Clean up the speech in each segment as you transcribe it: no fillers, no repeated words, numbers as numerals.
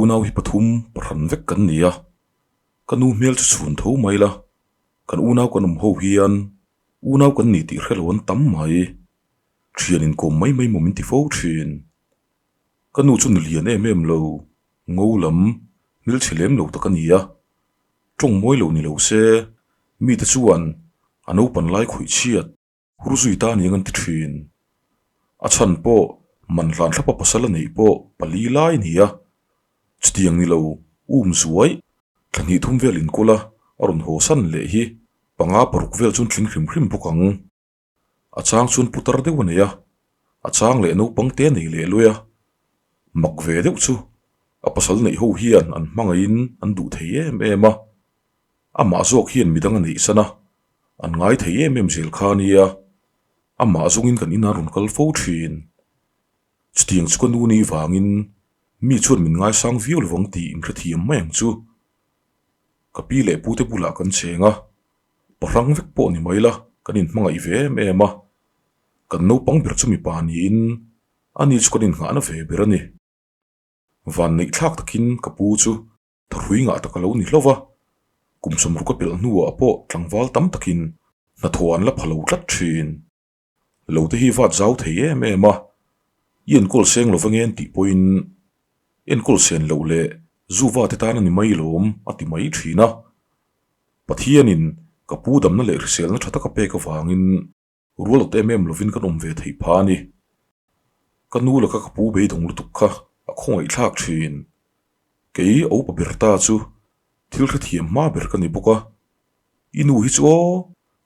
Unau hi pathum pahran vek kan ni a, ka nu hmel chu chhun tho mai la, kan unau kan awm ho hian unau kan ni tih hre lo an tam mai. Thian inkawm mai mai maw min ti fo thin. Ka nu chu nulian em em lo, ngo lam, hmelchhe lem lo tak a ni a. Tawng mawi lo ni lo se, mite chuan a naupan lai khawih chhiat hur zui ta aniang an ti thin. A chhan pawh man hlan thlapa pasal a neih pawh pali lai a ni a. Chutiang ni lo um zuai thla hnih thum vel inkawl a a rawn haw san leh hi panga paruk vel chuan tling hrim hrim bawk ang. A chang chuan putar deuh a nei a, a chang leh naupang te a nei leh luai a. Mak ve deuh chu a pasal neih ho hian an hmangaihin an duh thei em em a, amah zawk hian midang a neih san a, an ngai thei em em zel kha a nia, amah zawngin kan inah rawn kal fo thin. Chutiang chu ka nu ni vangin mi chuan min ngaisang viau lovang tih inhrethiam mai ang chu. Ka pi leh pute bulah kan cheng a, Pahrang vek pawh ni mai la, kan inhmangaih ve em em a. Kan naupang ber chu mipa niin ani chu kan innghahna ve ber a ni. Van neih thlak takin ka pu chu thahrui ngah tak a lo ni hlauh va, kum sawmruk a pelh hnuah pawh tlangval tam takin hnathawh an la pha lo tlat thin. Lo te hi vat zau thei em em a, i enkawl seng lo vang en tih pawhin enkawl sen loh leh zu va te tan a ni mai lawm a ti mai thin a. Pathianin ka pu damna leh hriselna tha taka pek avangin rual awt em em lovin kan awm ve theih pha a ni. Ka nu laka ka pu beidawng lutuk kha a khawngaihthlak thin. Kei Opa Berta chu thil hrethiam hma ber ka ni bawk a, I nu hi chu aw,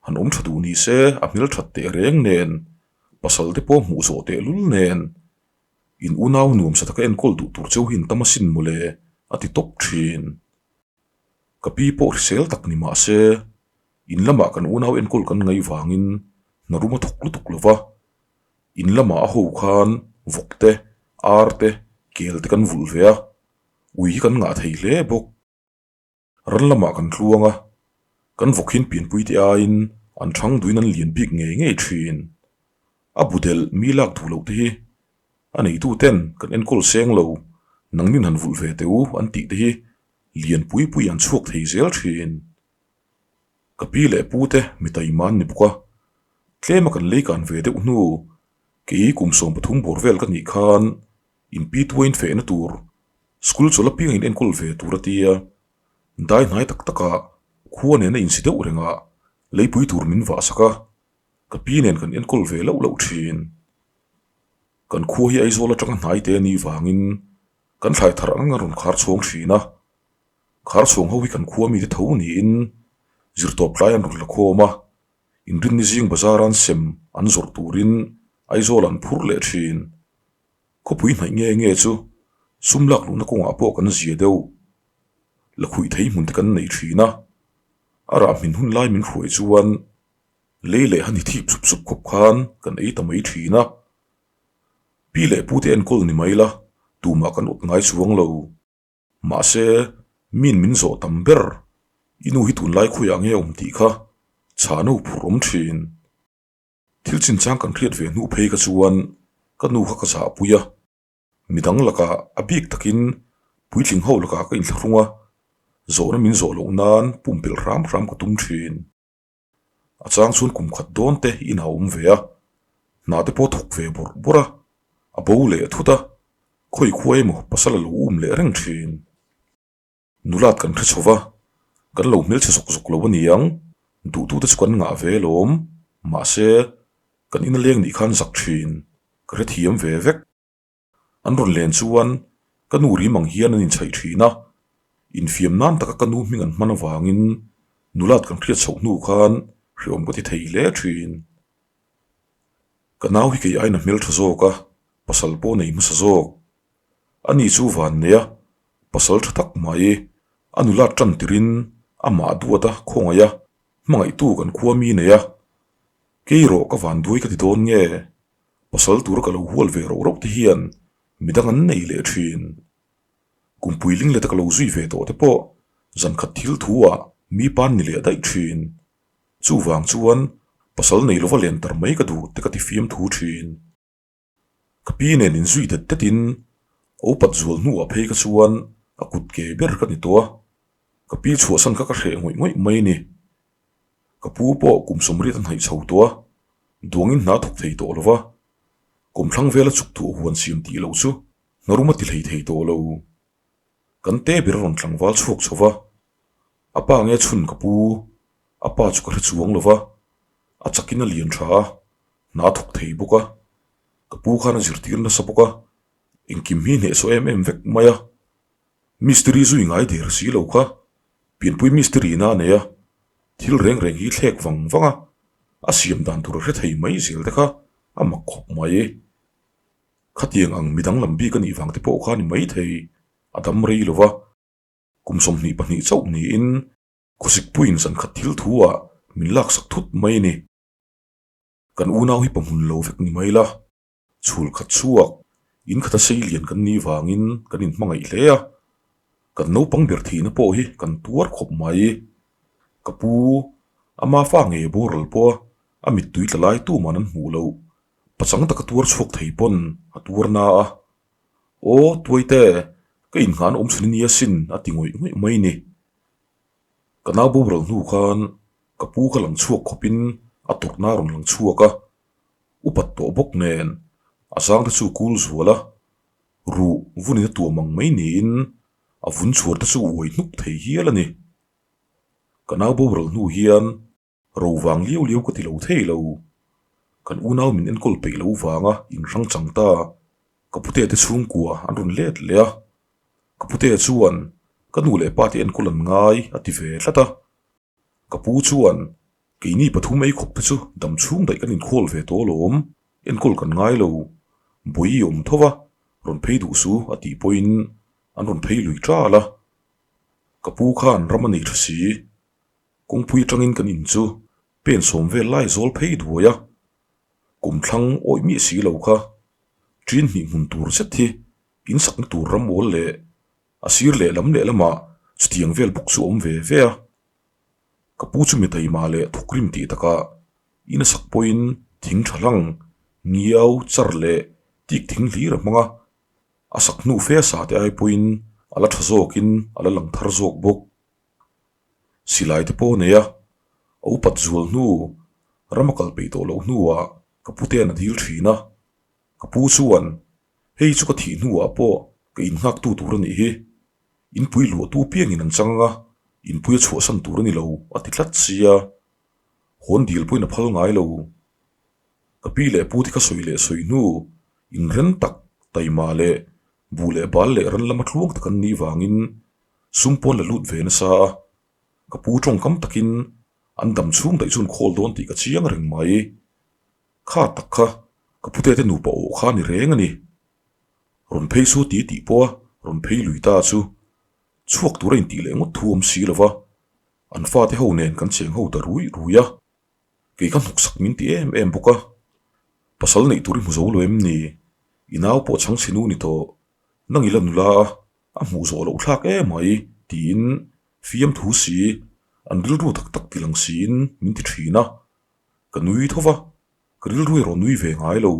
han awm tha duh ni se a hmelthat teh reng nen, pasal te pawh hmuh zawh teh lul nen, in unau nuamsa taka enkawl duh tur cheu hi an tam asin mawle a ti tawp thin. Ka pi pawh hrisel tak ni mah se, in lamah kan unau enkawl kan ngaih vangin hna rum a thawk lutuk lo va, in lamah a ho khan vawk te, ar te, kel te kan vulh ve a, ui hi kan ngah thei hle bawk. Ran lamah kan tluang a, kan vawk hin pianpui te aiin an thang duin an lian bik ngei ngei thin. A bu delh mi lak duh loh te hi a neitu ten kan enkawl seng lo, nangnin han vulh ve teh u an tih te hi lian pui pui an chhuak thei zel thin. Ka pi leh pu te mi taima an ni bawk a, tlema kan lei kan ve deuh hnu kei kum 13 bawr vel ka nih khan In pi tuain fehna tur school chawlh apiang in enkawl ve tur a tia, dai hnai tak takah khua nena insi deuh rengah leipui tur min vah sak a, ka pi nen kan enkawl ve loh loh thin. Kan khua hi Aizawl atanga hnai te a nih vangin kan thlai thar ang a rawn khar chhuang thin a, khar chhuang ho hi kan khua mite tho niin zirtawp tlai an rawn la khawm a, inrinni zing bazar an sem an zawrh turin Aizawl an phur leh thin. Khawpui hnaih nge nge chu sum lak luhna kawngah pawh kan zia deuh. La khuih thei hmun te kan nei thin a, a rah hmin hun lai min hruai chuan lei leh han hi thip sup sup khawp khan kan ei ta mai thin a. Pi leh pu te enkawl ni mai la, tumah kan awt ngai chuang lo. Mahse, min min zawh tam ber, i nu hi tunlai khawiah nge awm tih kha chhahna huphurh awm thin. Thil chinchang kan hriat ve hnu phei kha chuan ka nu kha ka zahpui a, midang lakah a bik takin puitling ho lakah ka inthlahrung a, zawhna min zawh loh nan pumpelh hram hram ka tum thin. A chang chuan kum khat dawn te in a awm ve a, hna te pawh thawk ve bawrh bawrh a, a bo leh thut a, khawi khua emaw pasal a lo um leh reng thin. Nulat kan hre chho va, kan lo hmelchhe zawk zawk lo a ni ang, duhtute chu kan ngah ve alawm, mahse, kan ina leng nih khan zak thin, ka hrethiam ve vek. An rawn len chuan ka nu rim ang hian an inchhaih thin a, infiam nan taka ka nu hming an hman avangin nulat kan hriat chhoh hnu khan hreawm ka ti thei hle thin. Ka nau hi kei aiin a hmeltha zawk a, pasal pawh nei hmasa zawk. Ani chu van nei a, pasal tha tak mai, a nula tan tirin amah duat a khawngaih a, hmangaihtu kan khua mi nei a. Kei rawh ka van duai ka ti dawn nge? Pasal tura ka lo hual ve roh roh te hian midang an nei leh thin. Kumpui ling leta ka lo zui ve tawh te pawh zan khat thil thu ah mi pan ni leh daih thin. Chuvang chuan pasal nei lova len tar mai ka duh te ka ti fiam thu thin. Ka pi nen inzui det detin Opat zual hnuah phei kha chuan A kut ke ber ka ni tawh a, ka pi chhuahsan kha ka hreh ngawih ngawih mai a ni. Ka pu pawh kum sawmriat a hnaih chho tawh a, duangin hna thawk thei tawh lo va, kawmthlang vela chuk thuah huan siam tih loh chu hnarum a ti hlei thei tawh lo. Kan te ber a rawn tlangval chhuak chho va, a pa nge chhun ka pu, a pa chu ka hre chuang lo va, a chakin a lian tha a, hna a thawk thei bawk a, ka pu khan a zirtir nasa bawk a, engkim hi hnehsawh em em vek mai a, mistiri zui ngai der si lo kha, pianpui mistiri na a nei a, thil reng reng hi thlek vang vang a, a siam dan tur a hre thei mai zel te kha a mak khawp mai. Khatiang ang midang lam bik a nih vang te pawh kha ni maithei a dam rei lo va, kum 22 chauh niin khawsikpuiin zankhat thil thu ah min laksak thut mai a ni. Kan unau hi pahmun lo vek ni mai la, chhul khat chhuak, in khata sei lian kan nih vangin kan inhmangaih hle a, kan naupang ber thihna pawh hi kan tuar khawp mai. Ka pu, ama fa nge boral pawh a, a mittui tla lai tuman an hmuh loh. Pachang taka tuar chhuak thei pawn a tuar na a, Aw Tuaite, ka innghan awm chhun i nia sin a ti ngawih ngawih mai ni. Ka nau boral hnu khan ka pu ka lang chhuak khawpin a tawrhna a rawn lang chhuak a, upat tawh bawk nen a zang te chu kul zual a, ruh vunin a tuam ang mai niin a vun chhuar te chu uai hnuk thei hial a ni. Ka nau boral hnu hian Ro vang liau liau ka ti lo thei lo. Kan unau min enkawl peih lo vanga inhrang chang ta. Ka pute te chhungkua an rawn let leh a. Ka pute chuan ka nu leh pa te enkawl an ngai a ti ve tlat a. Ka pu chuan keini pathum ei khawp te chu dam chhung daih kan inkhawl ve tawh alawm, enkawl kan ngai lo. Bawi awm tho va, rawn phei duh su a tih pawhin an rawn phei lui ṭal a. Ka pu khan ram a nei ṭha si. Kawngpui atangin kan in chu pen sawm vel lai zawl phei duai a, kum thlang awih miah si lo kha ṭin hnih hmun tur zet hi in sakna tur ram awl leh a sir leh lam leh lamah chutiang vel bawk chu awm ve ve a. Ka pu chu mi taima leh thawkrim tih takah in a sak pawhin thing tha hlang, ngiau, char leh tik thing hlir a hmang a, a sak hnu fe sa te ai pawhin a la tha zawkin a la lang thar zawk bawk. Silai te pawh a nei a, a upat zual hnu, ram a kal peih tawh loh hnuah ka pute'n a dil thin a. Ka pu chuan, Hei chu ka thih hnuah pawh ka innghaktu tur a nih hi. Inpui luahtu piangin an chang ang a, inpui a chhuahsan tur a ni lo, a ti tlat sia. Hawn dil pawhin a phal ngai lo. Ka pi leh pu te kha sawi leh sawi hnu, inren tak, taima leh buh leh bal leh ran lama tluang tak an nih vangin Sum pawn la lut ve nasa a, ka pu tawngkam takin an dam chhung daih chuan khawl dawn tih ka chiang reng mai. Kha tak kha ka pute te nupa awh kha ni reng a ni. Rawn phei chu ti tih pawha rawn phei lui ta chu chhuak tura intih leh ngawt thu awm si lo va, an fate ho nen kan cheng ho ta rui rui a. Kei ka hnawksak min ti em em bawk a, pasal neih tur i hmu zo lo em ni? I nau pawh chhangchhe nu ni tawh, nang i la nula a, A hmuh zawh loh thlak em mai tiin fiamthu si, an rilru tak tak ti lang siin min ti thin a. Ka nui tho va, ka rilru erawh nui ve ngai lo.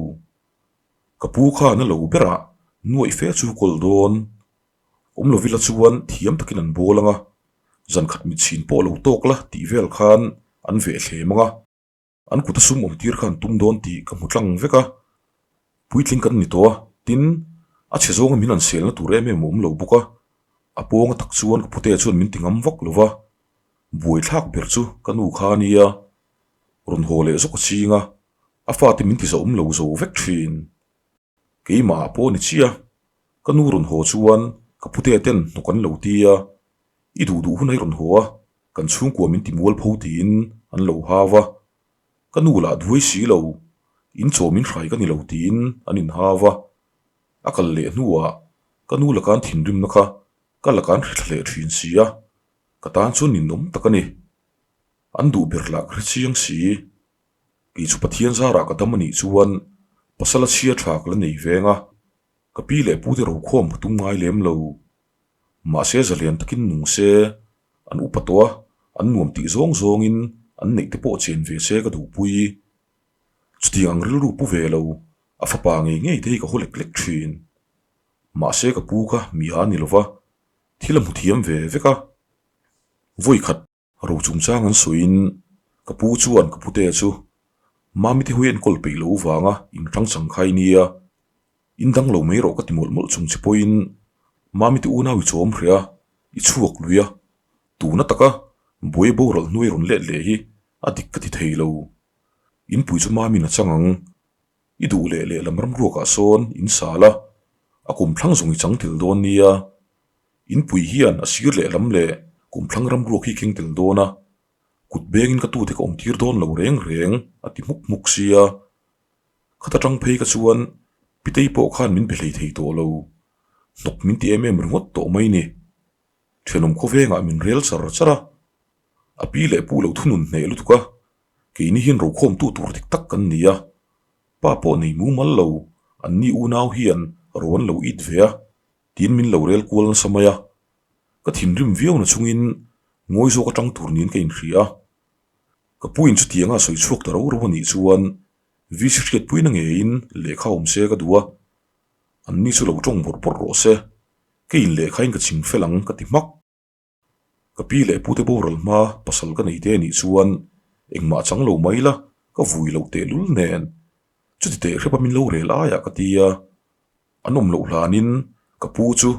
Ka pu khan a lo berah nuaih fe chu kawl dawn. Awm lovila chuan thiam takin an bawl ang a, zankhat mitchhin pawh lo tawk la tih vel khan an veh thlem ang a. An kut a sum awm tir kha an tum dawn tih ka hmu tlang vek a, puitling kan ni tawh a, tin, a chhe zawnga min han selna tur em em a awm lo bawk a, a pawnga tak chuan ka pute chuan min ti ngam vak lo va, buaithlak ber chu ka nu kha a nia, rawn haw leh zawk a ching a, a fate min ti zahawm lo zo vek thin. Keimah pawh ni chiah, ka nu rawn haw chuan ka pute ten hnawk an lo ti a, i duh duh hun a i rawn haw a, kan chhungkua min ti mual pho tiin an lo hau a, ka nu lah duai si lo, in chaw min hrai ka ni lo tiin an in hau a, a kal leh hnuah ka nu laka an thinrimna kha ka laka an hrithla leh thin si a, ka tan chuan ninawm tak a ni. An duh ber lah ka hre chiang si. Kei chu Pathian zarah ka dam a nih chuan pasal a chhia tha ka la nei veng a, ka pi leh pu te rokhawm ka tum ngai lem lo. Mahse zalian takin nung se, an upa tawh a, an nuam tih zawng zawngin an neih te pawh chen ve se ka duhpui. Chutiang ang rilru pu ve lo, a fapa ngei ngei te hi ka haw lek lek thin. Mahse ka pu kha mi a ni lo va. Thil a hmu thiam ve vek a. Vawi khat ro chungchang an sawiin ka pu chuan ka putea chu Mami te hawi enkawl peih loh vanga inhrang chang kha i nia, in dang lo mai rawh ka ti mawlh mawlh chung che pawhin Mami te unau i chawm hreh a, i chhuak lui a, tuna taka buai boral hnuai rawn let leh hi a dik ka ti thei lo. Inpui chu Mami'n a chang ang. I duh leh lehlam ramruakah sawn in sal a, a kum thlang zawng i chang tel dawn nia. Inpui hian a sir lehlam leh kum thlang ramruak hi keng tel dawn a, kut bengin ka tute ka awm tir dawn lo reng reng a ti hmuk hmuk sia. Khata tang phei ka chuan Pitei pawh khan min be hlei thei tawh lo. Hnawk min ti em em ringawt tawh mai ni. Thenawm khawvengah min rel char char a, a pi leh pu lo thunun hneh lutuk a, Keini hian rokhawmtu tur dik tak kan ni a, pa pawh nei mumal lo, anni unau hian rawn lo it ve a, tiin min lo rel kual nasa mai a. Ka thinrim viau na chungin ngawi zawk atang tur niin ka inhria a. Ka puin chutianga a sawi chhuak ta ro ro a nih chuan VC hriatpuina ngeiin lehkha awm se ka duh a, anni chu lo tawng bawrh bawrh rawh se, keiin lehkhain ka ching fel ang ka ti hmak. Ka pi leh pute boral hma pasal ka nei te anih chuan engmah chang lo mai la, ka vui loh tehlul nen. Chuti teh hrep a min lo rel aiah ka ti a, an awm loh hlanin ka pu chu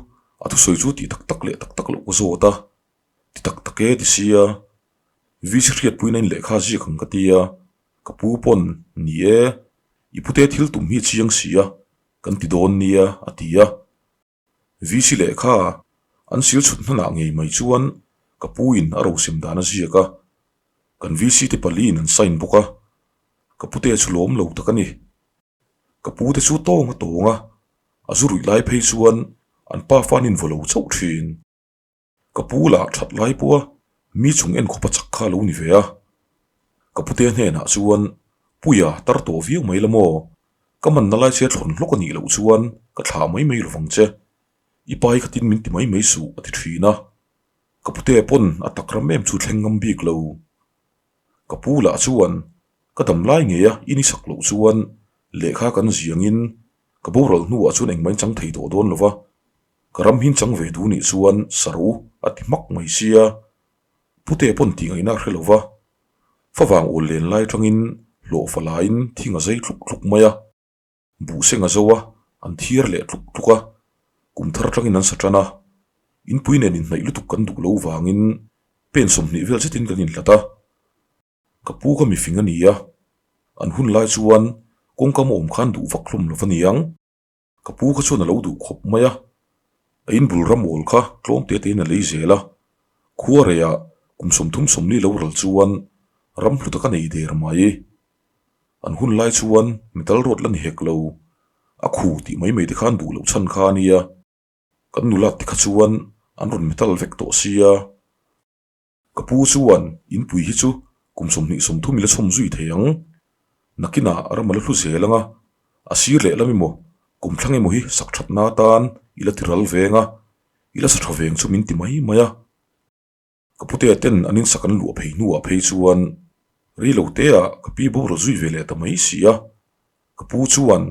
a thusawi chu tih tak tak leh tak tak loh ka zawt a, ti tak tak e ti sia, VC hriatpuina in lehkha ziak ang ka ti a, ka pu pawn ni e, i pute thil tum hi a chiang si a, kan ti dawn nia a ti a. VC lehkha an sil chhut hmanah ngei mai chuan ka pu in a rosem dan a ziak a, kan VC te paliin an sign bawk a, ka pute chu lawm lo tak a ni. Ka pu te chu tawng a tawng a, a zu ruih lai phei chuan an pa fa an invaw lo chauh thin. Ka pu lah that lai pawha mi chung en khawpa chak kha a lo ni ve a. Ka pute hnenah chuan, Puia, tar tawh viau mai la maw? Ka manna lai che thlawn hlawk a nih loh chuan ka thlah mai mai lovang che. I pai khatin min ti mai mai suh a ti thin a. Ka pute pawn a tak ram em chu thleng ngam bik lo. Ka pu lah chuan, Ka dam lai ngei a i ni sak loh chuan lehkha kan ziangin ka boral hnuah chuan engmah in chang thei tawh dawn lova. Ka ram hin chang ve duh nih chuan saru a ti hmak mai sia, Pute pawn tih ngaihna a hre lo va, favang awl len lai atangin hlawhfa laiin thing a zai tluk tluk mai a, buhseng a zo a, an thiar leh tluk tluk a, kum thar atangin an sa tan a, inpui nen inhnaih lutuk kan duh lo vangin pen 20 vel zetin kan inhlat a. Ka pu ka mifing a ni a, an hun lai chuan kawngka maw awm khan duh vak hlawm lo va niang. Ka pu kha chuan a lo duh khawp mai a, a inbul ram awl kha tlawm te tein a lei zel a, khua reiah kum 30 40 lo ral chuan ram hlu tak a nei der mai. An hun lai chuan metal road la ni hek lo, a khu tih mai mai te khan duh loh chhan kha a nia, kan nulat te kha chuan an rawn metal vek tawh sia. Ka pu chuan inpui hi chu kum 20 30 i la chhawm zui thei ang. Nakinah ram a la hlu zel ang a, a sir lehlam emaw kum thlang emaw hi sak thatna atan i la ti ral veng a, i la sa tha veng chu min ti mai mai a. Ka putea ten an insak an luah phei hnuah phei chuan rei lo teah ka pi boral zui ve leh ta mai si a. Ka pu chuan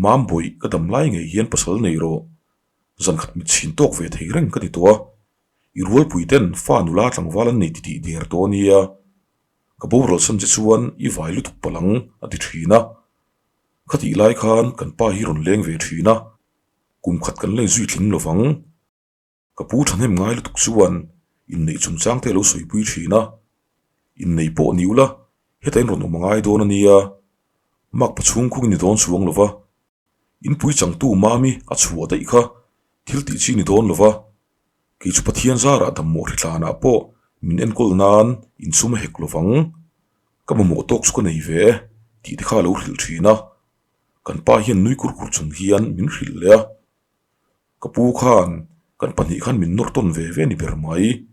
Mam bawih ka dam lai ngei hian pasal nei rawh. Zan khat mit chhin tawk ve thei reng ka ti tawh a. I rualpui ten fa nula tlangval an nei titih der tawh a nia. Ka boral san che chuan i vai lutuk palh ang a ti thin a. Khatih lai khan kan pa hi rawn leng ve thin a. Kum khat kan len zui tling lovang. Ka pu thahnem ngai lutuk chuan inneih chungchang te a lo sawipui thin a, innei pawh ni ula heta in rawn awm a ngai dawn a nia, mak pa chhung khung in ni dawn chuang lo va, inpui changtu Mami a chhuah daih kha thil tih chi ni dawn lo va, kei chu Pathian zarah dammawh hritlanah pawh min enkawl nan insum a hek lo vang, ka mamawh tawk chu ka nei ve e tih te kha a lo hrilh thin a, kan pa hian nui kur kur chung hian min hrilh leh a. Ka pu khan kan pahnih khan min nawr tawn ve ve ni ber mai.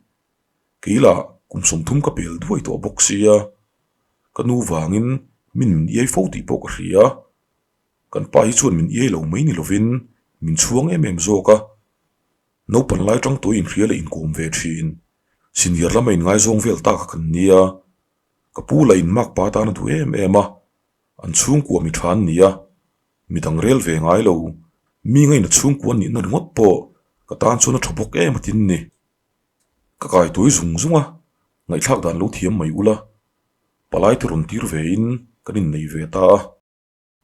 Kei lah kum 30 ka pel duai tawh bawk sia, ka nu vangin min min iai fo tih pawh ka hria. Kan pa hi chuan min iai lo mai ni lovin min chhuang em em zawk a. Naupan lai tang tawh inhria leh inkawm ve thin. Senior lama inngaizawng vel ta kha kan nia. Ka pu lah inmak pa tan a duh em em a, an chhungkua mi tha an ni a. Mi dang rel ve ngai lo, mi ngaihna chhungkua nihna ringawt pawh Ka tan chuan a tha bawk em a tin ni. Ka kai tawi zung zung a, ngaihthlak dan lo thiam mai ula. Palai te rawn tir ve in kan innei ve ta a.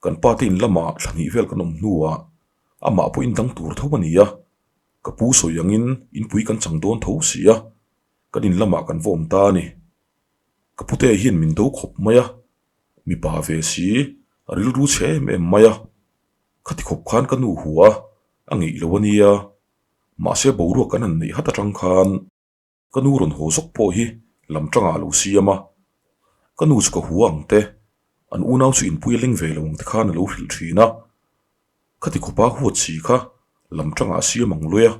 Kan pa te in lamah thla hnih vel kan awm hnuah amah pawh in dang tur tho a ni a, ka pu sawi angin inpui kan chang dawn tho si a, kan in lamah kan va awm ta a ni. Ka pute hian min do khawp mai a, mipa ve si a rilru chhe em em mai a, khati khawp khan ka nu hua a ngeih lo a nia, mahse boruak kan han neih hat atang khan Ka nu rawn haw zawk pawh hi lam tangah a lo siam a, ka nu chu ka hua ang te, an unau chu inpui a leng ve lo ang te khan a lo hrilh thin a. Khati khawpa huat si kha lam tangah a siam ang luai a,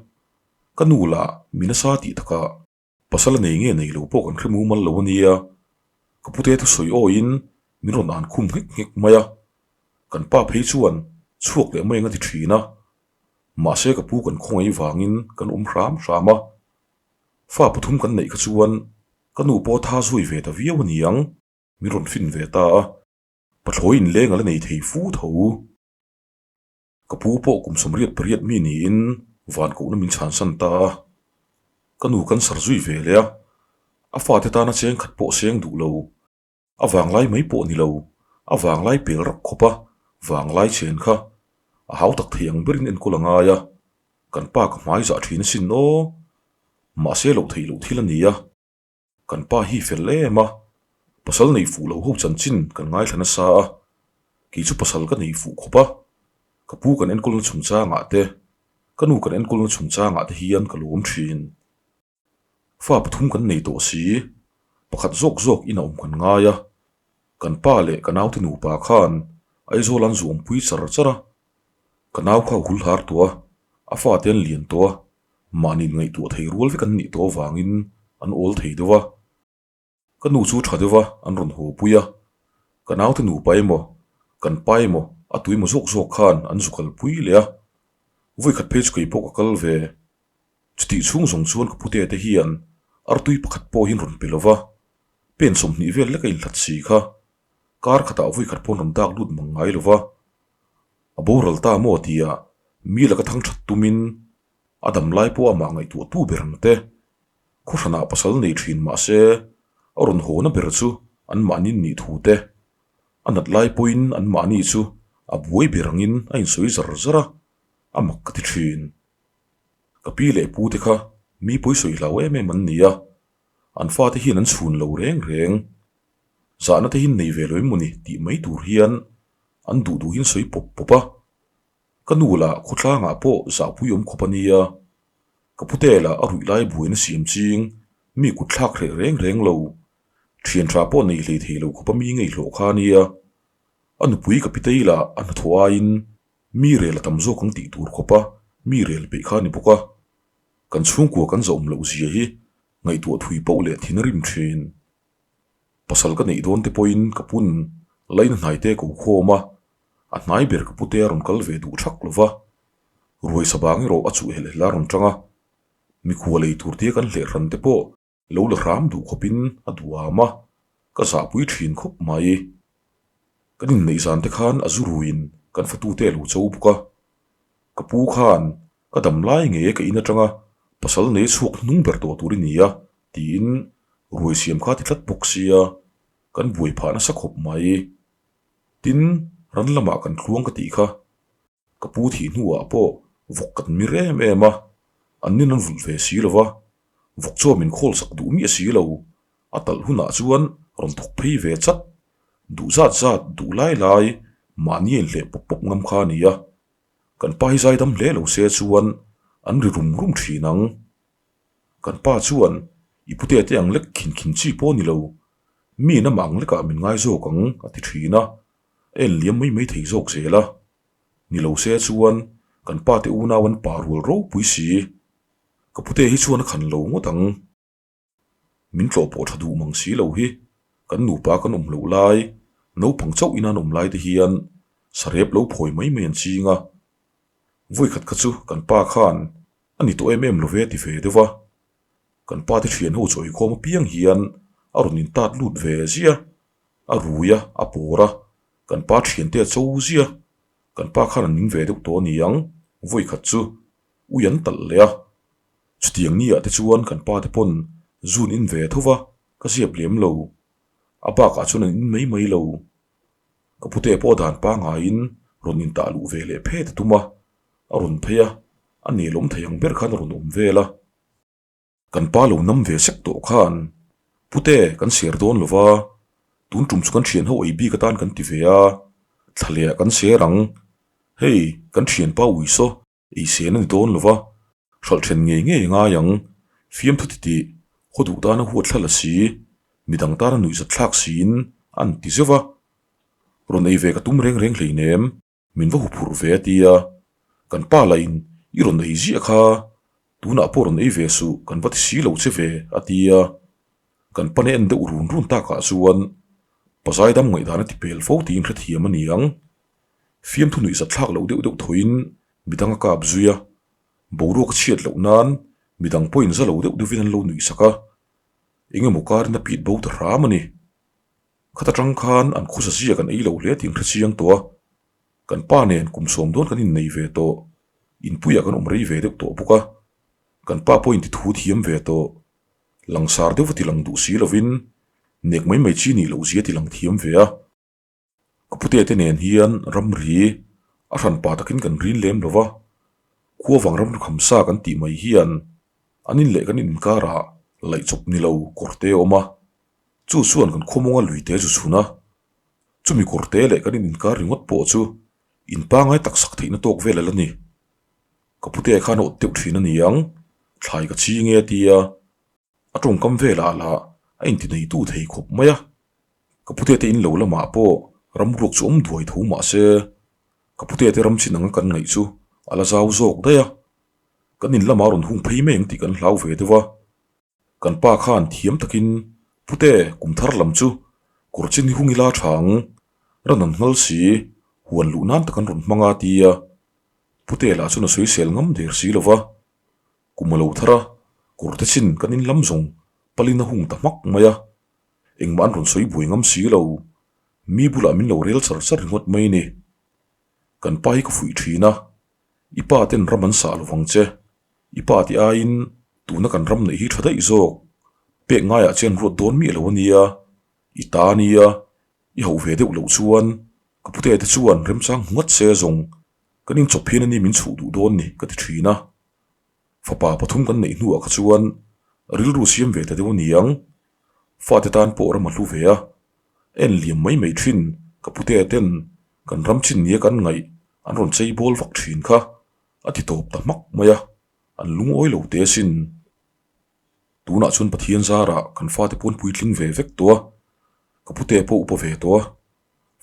ka nu lah mi nasa tih takah pasal a nei nge nei lo pawh kan hre mumal lo a nia, ka pute thusawi awiin min rawn an khum nghek nghek mai a, kan pa phei chuan chhuak leh mai ang a ti thin a, mahse ka pu kan khawngaih vangin kan awm hram hram a. Fa pathum kan neih kha chuan ka nu pawh tha zui ve ta viau a ni ang, min rawn fin ve ta a, pathlawi inleng a la nei thei fu tho. Ka pu pawh kum 88 mi niin van kohna min chhansan ta a, ka nu cancer zui ve leh a, a fate tana cheng khat pawh seng duh lo. A vanglai mai pawh ni lo, a vanglai pel rak khawp a, vanglai chen kha a hau tak thei ang berin enkawl a ngai a, kan pa ka hmai zah thin asin aw. Mahse loh theih loh thil a ni a, kan pa hi fel em a, pasal nei fuh lo ho chanchin kan ngaithla nasa a, kei chu pasal ka nei fuh khawp a, ka pu kan enkawlna chungchangah te, ka nu kan enkawlna chungchangah te hian ka lawm thin. Fa pathum kan nei tawh si, pakhat zawk zawk in a awm kan ngai a, kan pa leh ka naute nupa khan Aizawl an zuampui char char a, ka nau kha a hul har tawh a, a fate an lian tawh a, mahni ngaihtuah thei rual vek an nih tawh avangin an awl thei deuh a. Ka nu chu tha deuh a, an rawn haw pui a, ka naute nupa emaw, kan pa emaw, a tui emaw zawk zawk khan an zu kalpui leh a, vawikhat phei chu kei pawh ka kal ve. Chutih chhung zawng chuan ka pute te hian artui pakhat pawh hi an rawn pe lo va, pen 20 vel lek a inhlat si kha, kar khatah vawikhat pawh an rawn dak lut mang ngai lo va. A boral ta maw tia mi laka thang that tumin a dam lai pawh amah ngaihtuah tu ber ang te. Khuahranah pasal nei thin mahse a rawn hawna ber chu anmahni nih thu te, a nat lai pawhin anmahni chu a buai ber angin a insawi zar zar a, a mak ka ti thin. Ka pi leh pu te kha mi pawisawi hlau em em an ni a, an fate hian an chhun lo reng reng. Zahna te hi nei ve lo em mawni tih mai tur hian an duh duhin sawi pawp pawp a. Ka nu lah khawtlangah pawh zahpui awm khawp a nia. Ka pute lah a ruih lai buaina siam ching, mi kut thlak hreh reng reng lo. Thian tha pawh nei hlei thei lo khawp a mi ngeihlawh kha a nia. A nupui ka pitei lah a hnathawh aiin Mi rel a tam zawk ang tih tur khawpa mi rel peih kha a ni bawk a, kan chhungkua kan zahawm loh zia hi ngaihtuah thui poh leh thin a rim thin. Pasal ka neih dawn te pawhin ka pun laina hnai te ko khawm a, a hnai ber ka pute a rawn kal ve duh thak lo va, ruai sabang erawh a chuh helh helh a rawn tang a, mikhual ei tur tia kan hleh hran te pawh Lo la hram duh khawpin a duham a, ka zahpui thin khawp mai. Kan inneih zan te khan a zu ruiin kan fatute a lo cho bawk a. Ka pu khan ka dam lai nge ka in atanga pasal nei chhuak hnung ber tawh tur i ni a tiin ruai siam kha ti tlat bawk sia, kan buai phah nasa khawp mai. Tin, ran lamah kan tluang ka tih kha. Ka pu thih hnuah pawh vawk kan mir em em a, an nin an vulh ve si lo va, vawk chuan min khawl sak duh miah si lo, a talh hunah chuan rawn thawk phei ve chat, duh zat zat duh lai lai mahni a inhleh pawp pawp ngam kha a ni a, kan pa hi zaidam hle lo se chuan an ri rum rum thin ang. Kan pa chuan i pute te ang lek khin khin chi pawh a ni lo, mi in amah ang lekah min ngai zawk ang a ti thin a, a en liam mai mai thei zawk zel a. Ni lo se chuan kan pa te unau an pa rual ropui si. Ka pute hi chuan a khan lo ngawt ang. Min tlawh pawh tha duh mang si lo hi kan nupa kan awm loh lai, naupang chauh ina an awm lai te hian sarep lo phawi mai mai an ching a. Vawikhat kha chu kan pa khan a ni tawh em em lo ve ti ve deuh a. Kan pa te thian ho chawi khawm apiang hian a rawn intat lut ve ziah. A rui a, a pawr a, kan pa thiante a cho zia, kan pa khan a ning ve deuh tawh a ni ang, vawi khat chu. Ui an talh leh a. Chutiang ni ah te chuan kan pa te pawn zun in ve tho va, ka ziap lem lo. A bakah chuan an in mai mai lo. Ka pute pawh dan pangaiin rawn intah luh ve leh phet a tum a, a rawn phei a, a nelawm thei ang ber khan a rawn awm vel a. Kan pa lo nam ve sek tawh khan, Pute, kan ser dawn lo va, tun tum chu kan thian ho ei bik atan kan ti ve a, thla leh ah kan ser ang. Hei, kan thianpa ui saw ei sen a ni dawn lo va, hralh then ngei ngei a ngai ang, fiamthu titih, haw duh tana huat thla la si, midang tana nuihzat thlak siin an ti zeuh va. Rawn ei ve ka tum reng reng hleinem. Min va huphurh ve a ti a, kan pa lah in i rawn ei ziah kha, tunah pawh rawn ei ve suh kan va ti si lo che ve a ti a, kan pane en deuh run run takah chuan pazai dam ngaihdan a ti pel fo tiin hrethiam a ni ang. Fiamthu nuihzat thlak loh deuh deuh thawiin midang a kap zui a, boruak a chhiat loh nan midang pawhin za lo deuh deuhin an lo nuihsak a, eng emaw karin a pit bo ta hram a ni. Khat atang khan an khusa zia kan ei lo hle tih an hre chiang tawh a, kan pa nen kum sawm dawn kan innei ve tawh, inpuiah kan awm rei ve deuh tawh bawk a, kan pa pawhin ti thu thiam ve tawh, langsar deuh va ti lang duh si lovin nek mai mai chi nih loh zia ti lang thiam ve a. Ka pute te nen hian ramri a hran pa takin kan rin lem lo va, khua vang ramri kham sa kan tih mai hian an in leh kan in inkarah laih chawp ni lo kawr te a awm a, Chu chuan kan khawmawnga lui te chu chhun a, chumi kawr te leh kan in inkar ringawt pawh chu in pangai tak sak theihna tawk vel a la ni. Ka pute khan a awt deuh thin a ni ang, thlai ka ching e a ti a, a tawngkam velah lah a intineitu thei khawp mai a. Ka pute te in lo lamah pawh ramruak chu awm duai tho mah se, ka pute te ram chin anga kan ngaih chu a la zau zawk daih a, kan in lamah rawn hung phei mai ang tih kan hlau ve deuh a. Kan pa khan thiam takin, Pute, kum thar lam chu kawr chin hi hung ila tha ang, ran an nghal si, huan luh nan tak an rawn hmang a, ti a. Pute lah chuan a sawisel ngam der si lo va. Kum a lo thar a, kawr te chin kan in lam zawng palin a hung ta hmak mai a. Engmah an rawn sawi buai ngam si lo, mi bulah min lo rel char char ringawt mai ni. Kan pa hi ka fuih thin a, I pa ten ram an sah lovang che, I pa tih aiin tuna kan ram neih hi tha daih zawk, pek ngaiah che an ruat dawn miah lo a nia, i ta a nia, i hauh ve deuh loh chuan ka pute te chuan remchang hmu ngat se zawng kan inchawp hian a ni min chhuh duh dawn ni ka ti thin a. Fapa pathum kan neih hnuah kha chuan rilru siam ve ta deuh a niang, fate tan pawh ram a hlu ve a, en liam mai mai thin ka pute ten kan ram chin nia kan ngaih an rawn chei bawl vak thin kha. A ti tawp ta hmak mai a, an lungawi lo te asin. Tunah chuan Pathian zarah kan fate pawn puitling ve vek tawh a, ka pute pawh upa ve tawh a,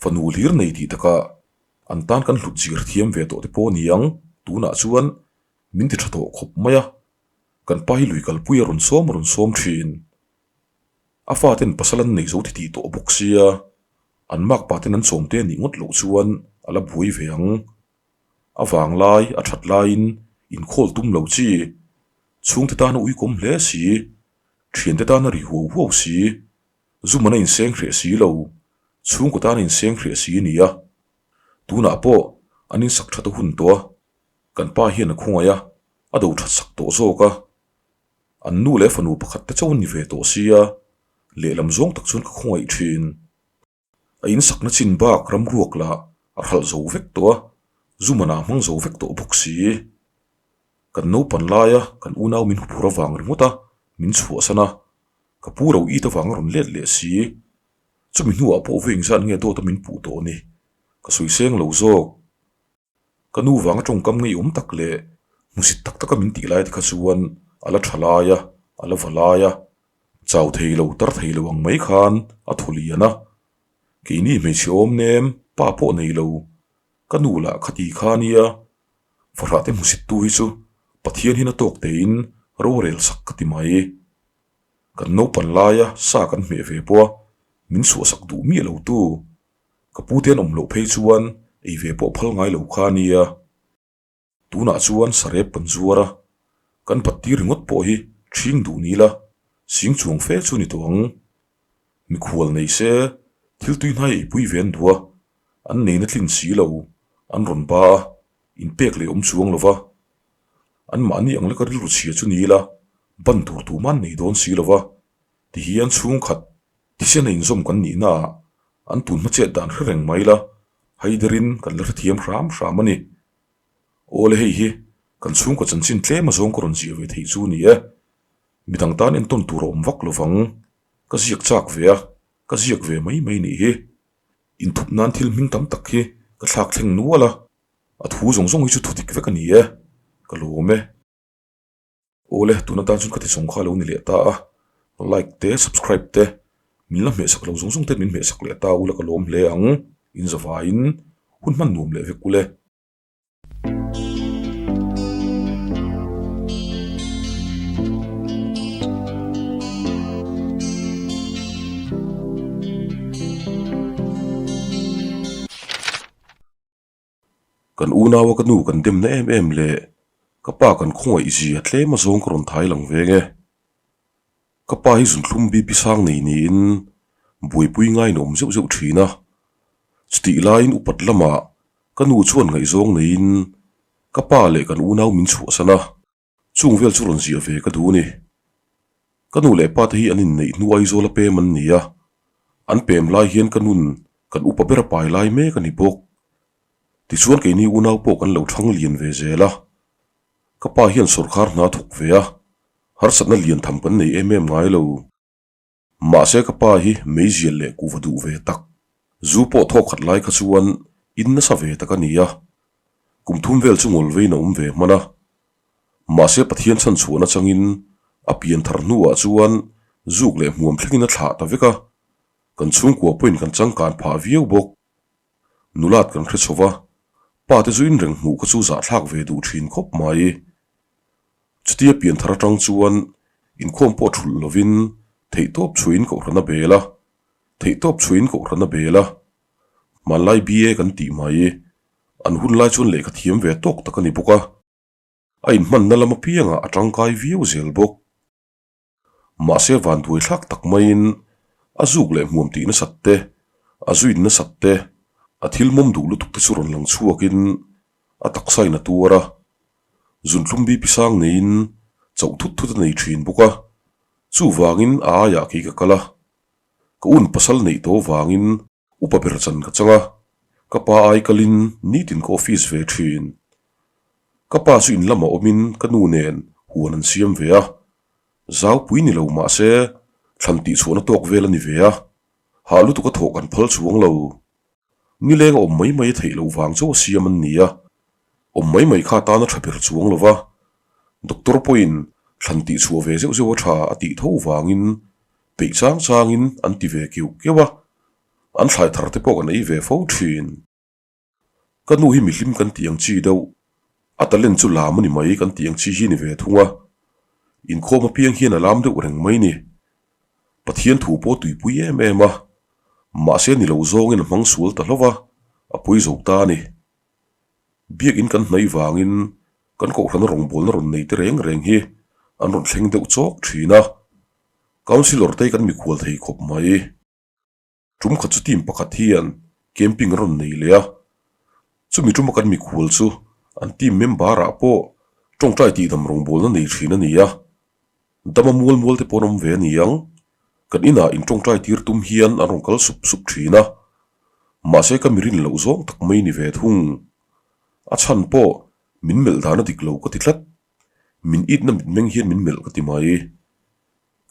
fanu hlir nei tih takah an tan kan hlut zir thiam ve tawh te pawh a ni ang, tunah chuan min ti tha tawh khawp mai a, kan pa hi lui kalpui a rawn sawm a rawn sawm thin. A faten pasal an nei zo ti tih tawh bawk sia, an makpa ten an chawm te a nih ngawt loh chuan a la buai ve ang. A vang lai, a that laiin inkhawl tum lo chi. Chhungte tana uikawm hle si, thiante tana ri huau huau si, zumana inseng hreh si lo, chhungkaw tana inseng hreh si a ni a. Tunah pawh an insak that a hun tawh a, kan pa hian a khawngaih a, a do that sak tawh zawk a. An nu leh fanu pakhat te chauh an ni ve tawh sia, lehlam zawng tak chuan ka khawngaih thin. A insakna chin bak ramruak lah a hralh zo vek tawh a, Zumana hmang zo vek tawh bawk si. Kan naupan laia kan unau min huphur avang ringawt a, min chhuahsan a, ka pu ro it avang a rawn let leh si. Chumi hnuah pawh vawi engzat nge dawt a min puh tawh ni, ka sawi seng lo zawk. Ka nu vanga tawngkam ngeiawm tak leh hmusit tak taka min tih lai te kha chuan a la tha lai a, a la va lai a, chau thei lo tar thei lo ang mai khan a thaw lian a. Keini hmeichhe awm nem pa pawh nei lo, ka nu lah khati kha nia, fahrah te hmusit tu hi chu Pathian hian a tawk tein rorel sak ka ti mai. Kan naupan laia sa kan hmeh ve pawh a, min chhuahsak duh miah lo tu. Ka pu te an awm loh phei chuan ei ve pawh phal ngai lo kha a nia. Tunah chuan sarep kan zuar a, kan bat tir ringawt pawh hi ṭhing duh ni ila, sing chuang fe chu ni tawh ang. Mikhual nei se thil tui hnai eipui ve an duh a, an neina tlin si lo, an rawn ba a, inpek leh awm chuang lo va. Anmahni ang leka rilru chhia chu ni ila, ban tur tumah an nei dawn si lo va, tihian chhungkhat thisen a inzawm kan nihnaah an tun hma chet dan hre reng mai ila, haiderin kan la hrethiam hram hram a ni. Awle hei hi kan chhungkaw chanchin tlem a zawng ka rawn ziah ve theih chu ni e. Midang tan entawn tur a awm vak lo vang. Ka ziak chak ve a, ka ziak ve mai mai nih hi. Inthup nan thil hming tam tak hi ka thlak thleng nual a, a thu zawng zawng hi chu thu dik vek a ni e, ka lawm e. Awle, tun atan chuan ka ti zawng kha a lo ni leh ta a, like te, subscribe te, min la hmehsak lo zawng zawng te min hmehsak leh ta ula ka lawm hle ang, inzavaiin hun hman nuam leh vek ule. Kan unaua ka nu kan demna em em leh ka pa kan khawngaih zia tlem a zawng ka rawn thai lang veng e. Ka pa hi zunthlum BP sang nei niin buaipui ngaiin a awm zeuh zeuh thin a, chutih laiin upat lamah ka nu chuan ngaihzawng neiin ka pa leh kan unau min chhuahsan a, chung vel chu rawn ziah ve ka duh a ni. Ka nu leh pa te hi an inneih hnu Aizawl a pem an ni a, an pem lai hian ka nun kan upa ber a pai lai mek a ni bawk. Tichuan keini unau pawh kan lo thang lian ve zel a, ka pa hian sawrkar hna thawk ve a, harsatna lian tham kan nei em em ngai lo. Mahse ka pa hi meizial leh kuhva duh ve tak, zu pawh thawk khat lai kha chuan in nasa ve tak a ni a, kum thum vel chu ngawl vein a awm ve hman a. Mahse Pathian chhan chhuahna changin a pian thar hnuah chuan zuk leh hmuam thlengin a thlah ta vek a, kan chhungkua pawhin kan changkan phah viau bawk. Nulat kan hre chho va, pa te chu inreng hmuh kha chu zahthlak ve duh thin khawp mai. Chutia pian thar atang chuan inkhawm pawh thulh lovin theihtawp chhuiin kohhran a bel a, theihtawp chhuiin kohhran a bel a. Hmanlai BA kan tih mai, an hun lai chuan lehkha thiam ve tawk tak a ni bawk a, a inhmanna lam apiangah a tangkai viau zel bawk. Mahse vanduai thlak tak maiin a zuk leh hmuam tih nasat te, a zuin nasat te, a thil mawm duh lutuk te chu rawn lang chhuakin a taksa in a tuar a. Zunthlum BP sang neiin chauh thut thut a nei thin bawk a, chuvangin a aiah kei ka kal a. Ka un pasal neih tawh vangin Upa ber chan ka chang a, ka pa ai kalin nitin ka office ve thin. Ka pa chu in lamah awmin ka nu nen huan an siam ve a, zaupui ni lo mah se thlan tih chhuahna tawk vel a ni ve a, hah lutuk a thawh kan phal chuang lo. Nileng a awm mai mai a theih loh vang chauh a siam an ni a, awm mai mai kha tan a tha ber chuang lo va, doctor pawhin thlan tih chhuah ve zeuh zeuh a tha a tih tho vangin Peih chang changin an ti ve keuh keuh a, an thlai thar te pawh kan ei ve fo thin. Ka nu hi mihlim kan tih ang chi deuh, a talent chu lam a ni mai kan tih ang chi hi ni ve thung a, inkhawm apiang hian a lam deuh reng mai ni. Pathian thu pawh tuipui em em a, mahse ni lo zawngin a hmang sual ta hlauh a, a pawi zo ta a ni. Biakin kan hnaih vangin kan kohhrana rawngbawlna rawn nei te reng reng hi an rawn thleng deuh chawk thin a, Councillor te kan mikhual thei khawp mai. Tum khat chu team pakhat hian camping an rawn nei leh a, chumi tuma kan mikhual chu an team member ah pawh tawngtai tihdam rawngbawlna nei thin a ni a, dama mual mual te pawh an awm ve a ni ang. Kan inah in tawngtai tir tum hian an rawn kal sup sup thin a, mahse ka mi rin loh zawng tak mai ni ve thung. A chhan pawh min melh dan a dik lo ka ti tlat. Min itna mitmeng hian min melh ka ti mai.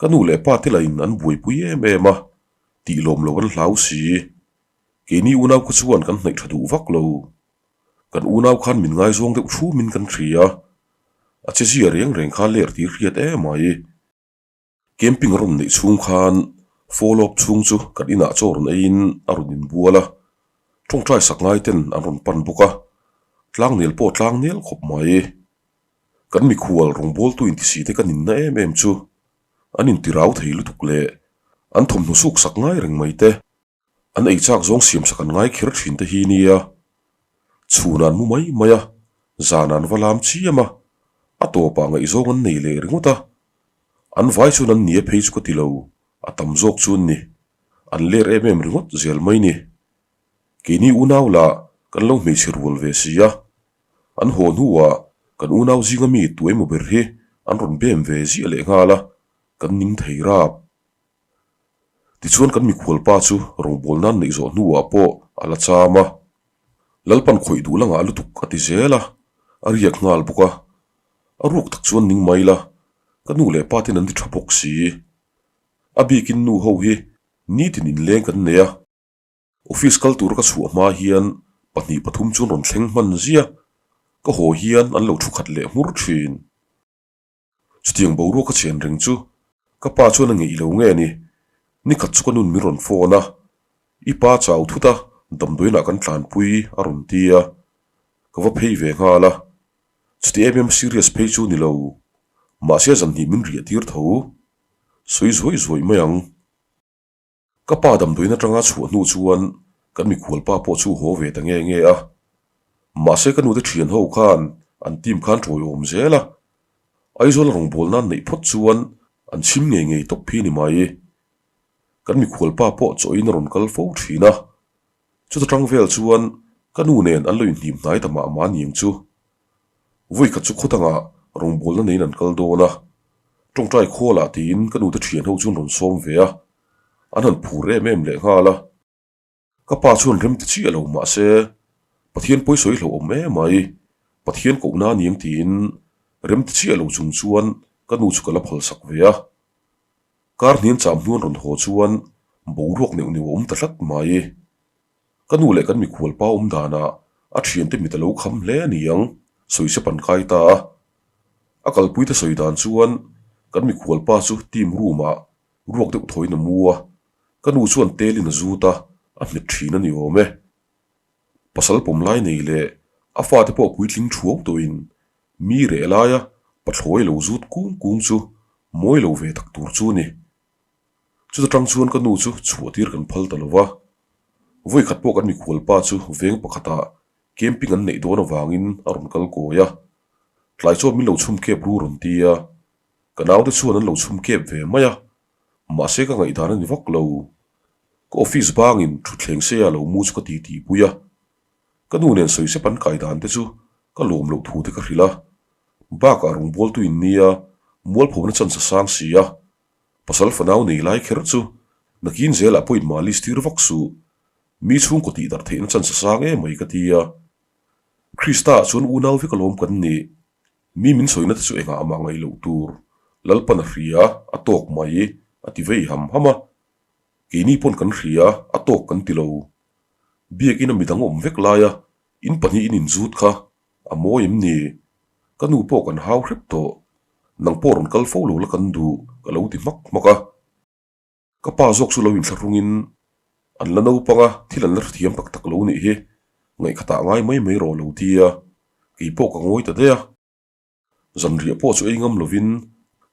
Ka nu leh pa te lahin an buaipui em em a, tih lawm lo an hlau si. Keini unau kha chuan kan hnaih tha duh vak lo. Kan unau khan min ngaizawng deuh thumin kan hria. A chezia reng reng kha ler tir hriat em mai. Camping a rawn neih chhung khan follow up chhung chu kan inah chaw rawn eiin a rawn inbual a, tawngtai sak ngai ten an rawn pan bawk a, tlangnel pawh tlangnel khawp mai. Kan mikhual rawngbawltu intisi te kan inna em em chu an intirau thei lutuk leh an thawmhnaw suk sak ngai reng mai te. An ei chak zawng siam sak an ngai kher thin te hi nia. Chhun an mu mai mai a, zan an va lam chiam a, a tawpah ngaihzawng an nei leh ringawt a. An vai chuan an nia phei chu ka ti lo, a tam zawk chu an ni. An ler em em ringawt zel mai ni. Keini unau lah kan lo hmeichhe rual ve si a. An haw hnuah. Kan unau zinga mi tuemaw ber hi an rawn bem ve ziah leh nghal a, kan ning thei rap. Tichuan kan mikhualpa chu rawngbâwl nan neih zawh hnuah pawh a la cham a, Lalpan khawih duh la ngah lutuk a ti zel a, a riak nghal bawk a. A ruak tak chuan ning mai la, ka nu leh pa ten an ti tha bawk si. A bikin nu ho hi nitin inleng kan nei a. Office kal tur ka chhuah hma hian 2 3 chuan rawn thleng hman zia, ka haw hian an lo thu khat leh hmur thin. Chutiang boruak ka chen reng chu ka pa chuan a ngeih lo nge ni, nikhat chu ka nun min rawn phone a, i pa chau thut a damdawiinah kan tlanpui a rawn ti a, ka va phei ve nghal a, chuti em em serious phei chu ni lo, mahse zanhnih min riah tir tho, sawi zuaih zuaih mai ang. Ka pa damdawiin atanga chhuah hnu chuan kan mikhual pa pawh chu haw ve ta nge nge a. Mahse ka nute thian ho khan an team khan tawiawm zel a. Aizawl rawngbâwl nan neih phawt chuan an chhim ngei ngei tawp hi ni mai. Kan mikhual pa pawh chawiin a rawn kal fo thin a. Chuta tang vel chuan ka nu nen an lo inhnim hnai ta mah mah niang chu. Vawikhat chu khawdangah rawngbawlna neiin an kal dawn a, tawngtai khawlah tiin ka nute thian ho chu an rawn sawm ve a, an han phur em em leh nghal a. Ka pa chuan rem ti chiah lo mahse Pathian pawi sawi hlauhawm em mai, Pathian kohna aniang tiin rem ti chiah lo chung chuan ka nu chu ka la phalsak ve a. Kar hnian cham hnuan rawn haw chuan boruak neuh neuh a awm ta tlat mai. Ka nu leh kan mikhual pa awm danah a thiante mit a lo kham hle a ni ang, sawi sep an kai ta a. A kalpuite sawi dan chuan kan mikhual pa chu team room ah ruak deuh thawiin a mu a, ka nu chuan telin a zut a, a hmet thin a ni awm e. Pasal pawm lai nei leh a fate pawh puitling thuau tawhin mi reh laia pathlawi lo zut kung kung chu mawi lo ve tak tur chu a ni. Chuta tang chuan ka nu chu chhuah tir kan phal ta lo va. Vawikhat pawh kan mikhual pa chu veng pakhatah camping an neih dawn avangin a rawn kal kawi a. Tlai chuan min lo chhum kep ru rawn ti a, ka naute chuan an lo chhum kep ve mai a. Mahse ka ngaihdan a ni vak lo. Ka office bangin thutthleng seia lo mu chu ka ti tih pui a. Ka nu nen sawi sep an kai dan te chu ka lawm loh thu te ka hrilh a. Bakah rawngbawltu in nia mualphona chance a sang si a. Pasal fanau nei lai kher chu nakin zelah pawhin malis tir vak suh. Mi chhungkaw tih darh theihna chance a sang em mai ka ti a. Krista ah chuan unau vek alawm kan nih. Mi min sawina te chu engah mah ngaih loh tur. Lalpan a hria, a tawk mai, a ti vei ham ham a. Keini pawn kan hria, a tawk kan ti lo. Biakina midang awm vek laia in pahnihin inzut kha a mawi em ni? Ka nu pawh kan hau hrep tawh. Nang pawh rawn kal fo lo la kan duh, ka lo ti hmak hmak a. Ka pa zawk chu lo inthlahrungin an la naupang a, thil an la hrethiam tak tak lo nih hi ngaihkhatah ngai mai mai rawh lo ti a, kei pawh ka ngawi ta daih a. Zanriah pawh chu ei ngam lovin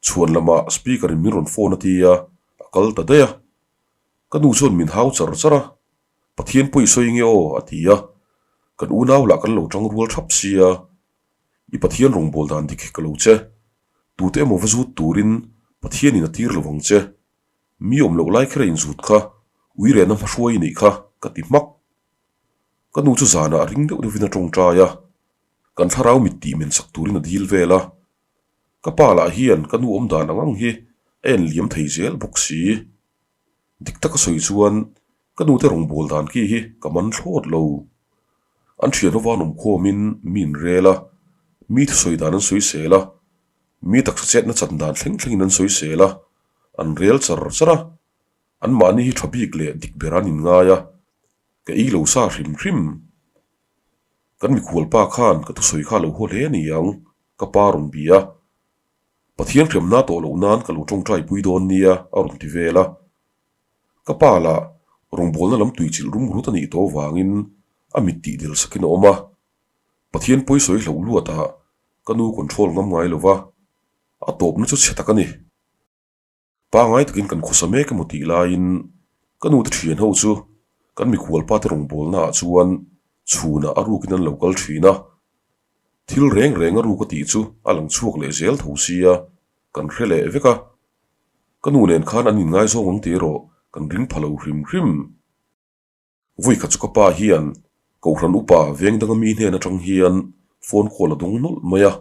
chhuan lamah speaker in min rawn phone a ti a, a kal ta daih a. Ka nu chuan min hau char char a, Pathian pawi sawi nge aw a ti a, kan unau lah kan lo tang rual thap sia, I Pathian rawngbâwl dan dik hi ka lo che. Tute emaw va zût turin Pathianin a tir lo vang che. Mi awm loh lai kher a inzût kha, ui rehna hmahruai i neih kha, ka ti hmak. Ka nu chu zanah ring deuh deuhvin a tawngtai a, kan thlarau mit tih men sak turin a dil vel a. Ka pa lah hian ka nu awm dan ang ang hi a en liam thei zel bawk si. Dik taka sawi chuan ka nute rawngbâwl dan ki hi ka man thlawt lo. An thian ho van awm khawmin mi in rel a, mi thusawi dan an sawi sel a, mi taksa chetna chan dan thleng thlengin an sawi sel a, an rel char char a, anmahni hi tha bik leh dik ber an inngai a, ka ei lo sa hrim hrim. Kan mikhual pa khan ka thusawi kha a lo haw hle a ni ang, ka pa rawn bia a. Pathian hremna tawh loh nan ka lo tawngtai pui dawn nia a rawn ti vel a. Ka pa lah rawngbawlna lam tuichilh rum rut a nih tawh avangin a mit tih del sakin a awm a. Pathian pawi sawi hlauh luatah ka nu control ngam ngai lo va, a tawpna chu chhe tak a ni. Pangai takin kan khawsa mek emaw tih laiin ka nute thian ho chu kan mikhual pa te rawngbawlna ah chuan chhunah a rukin an lo kal thin a. Thil reng reng a ruk a tih chu a lang chhuak leh zel tho sia kan hre leh vek a. Ka nu nen khan an inngaizawng ang tih erawh kan ring pha lo hrim hrim. Vawikhat chu ka pa hian Kohhran upa veng danga mi hnen atang hian phone call a dawng nawlh mai a.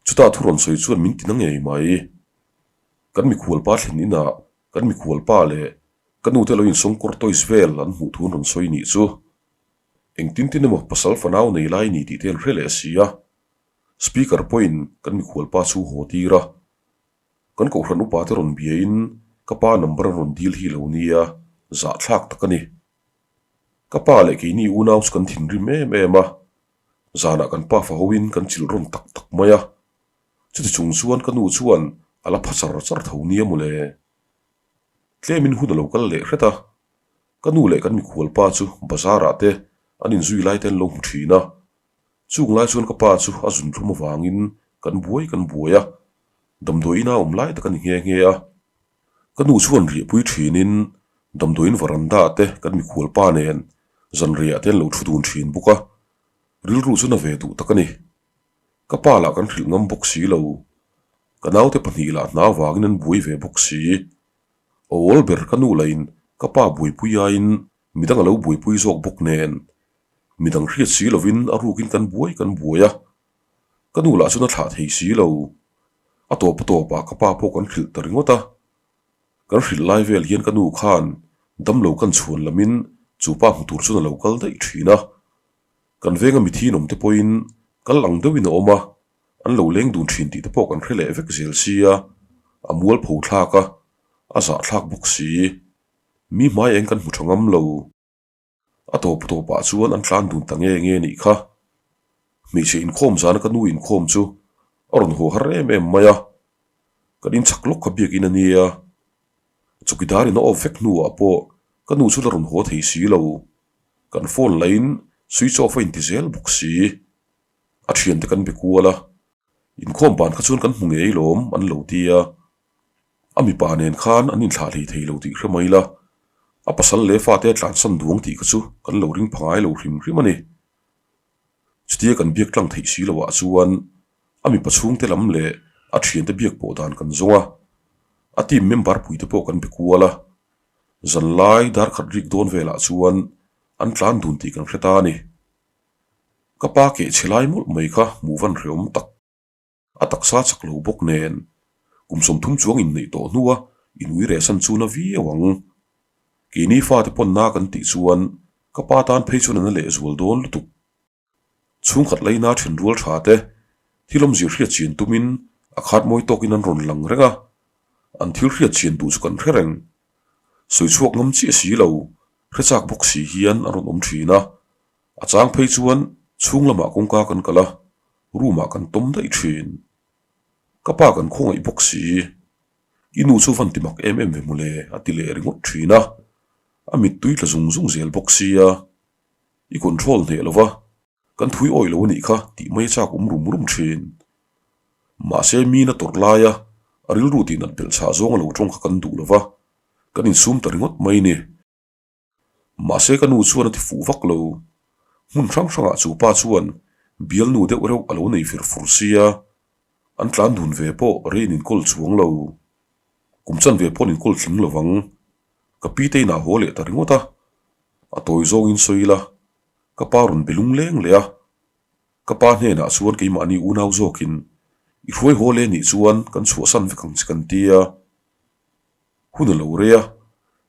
Chutah thu rawn sawi chuan min ti na ngei mai. Kan mikhualpa thlen inah kan mikhualpa leh ka nute lo insawngkawr toys vel an hmuh thu an rawn sawi nih chu. Engtin tin emaw pasal fanau nei lai ni tih te an hre leh si a. Speaker pawhin kan mikhualpa chu haw tir a. Kan kohhran upa te rawn biain ka pa number an rawn dil hi lo nia, zahthlak tak a ni. Ka pa leh keini unau chu kan thinrim em em a, zanah kan pa fa hoin kan chilh rawn tak tak mai a, chuti chung chuan ka nu chuan a la pha char char tho nia mawle. Tlemin hun a lo kal leh hret a, ka nu leh kan mikhual pa chu bazar ah te an inzui lai te an lo hmu thin a, chung lai chuan ka pa chu a zun thlum avangin kan buai kan buai a, damdawiin a awm lai tak a ni nghe nghe a. Ka nu chuan riahpui thinin damdawiin varanda te kan mikhual pa nen zanriah te an lo thu dun thin bawk a, rilru chu na ve duh tak a ni. Ka pa lah kan hrilh ngam bawk si lo, ka naute pahnih lah hna vangin an buai ve bawk si. Awl ber ka nu lahin ka pa buaipui aiin midang a lo buaipui zawk bawk nen midang hriat si lovin a rukin kan buai kan buai a, Ka nu lah chuan a thlah thei si lo. A tawp a tawpah ka pa pawh kan hrilh ta ringawt a. Kan hrilh lai vel hian ka nu khan damlo kan chhuan lamin chu pa hmu tur chuan a lo kal daih thin a. Kan venga mithi in awm te pawhin kal ang deuhin a awm a, an lo leng dun thin tih te pawh kan hre leh vek zel sia, a mualpho thlak a, a zahthlak bawk si. Mi hmai eng kan hmu tha ngam lo. A tawp tawpah chuan an tlan dun ta nge nge nih kha. Hmeichhe inkhawm zana ka nu inkhawm chu a rawn haw har em em mai a, kan inchak lawk kha biakin a nia. Chawkidar in a off vek hnuah pawh ka nu chu la rawn haw thei si lo. Kan phone lahin switch off a inti zel bawk si. A thiante kan be kual a, inkhawm ban kha chuan kan hmu ngei lawm an lo ti a. A mipa nen khan an inthlah hlei thei lo tih hre mai la, a pasal leh fate a tlansan duang tih kha chu kan lo ring pha ngai lo hrim hrim a ni. Chutia kan biak tlang theih si loah chuan a mipa chhungte lam leh a thiante biak pawh dan kan zawng a, a team member puite pawh kan be kual a. Zanlai dar khat rik dawn velah chuan an tlan dun tih kan hre ta a ni. Ka pa keh chhe lai mawlh mai kha hmuh van hreawm tak. A taksa chak lo bawk nen kum 30 chuang inneih tawh hnua inui reh san chu na viau ang. Keini fate pawn na kan tih chuan ka pa tan phei chuan a na lehzual dawn lutuk. Chhungkhat laina then rual tha te thil awmzia hriat chian tumin a khat mawi tawkin an rawn lang reng a, an thil hriat chian duh chu kan hre reng. Sawi chhuak ngam chiah si lo, hre chak bawk si hian an rawn awm thin a. A chang phei chuan chhung lamah kawngka kan kal a, room ah kan tawm daih thin. Ka pa kan khawngaih bawk si, I nu chu van ti mak em em ve mawle a ti leh ringawt thin a, a mittui tla zung zung zel bawk sia, I control hneh lova, kan thui awih lo a nih kha tih mai chak awm rum rum thin. Mahse mi na tawrh laia a rilru tih nat belh chhah zawng a lo tawng kha kan duh lova, kan insum ta ringawt mai ni. Mahse ka nu chuan a ti fuh vak lo. Hmun hrang hrangah chu pa chuan bialnu deuh reuh a lo nei fir fur sia, an tlan dun ve pawh rei an inkawl chuang lo. Kum chanve pawh an inkawl tling lo vang. Ka pi te inah haw leh ta ringawt a, a tawi zawngin sawi ila, ka pa rawn be lung leng leh a. Ka pa hnenah chuan keimahni unau zawkin i hruai haw leh nih chuan kan chhuahsan vek ang che kan ti a. Hun a lo rei a,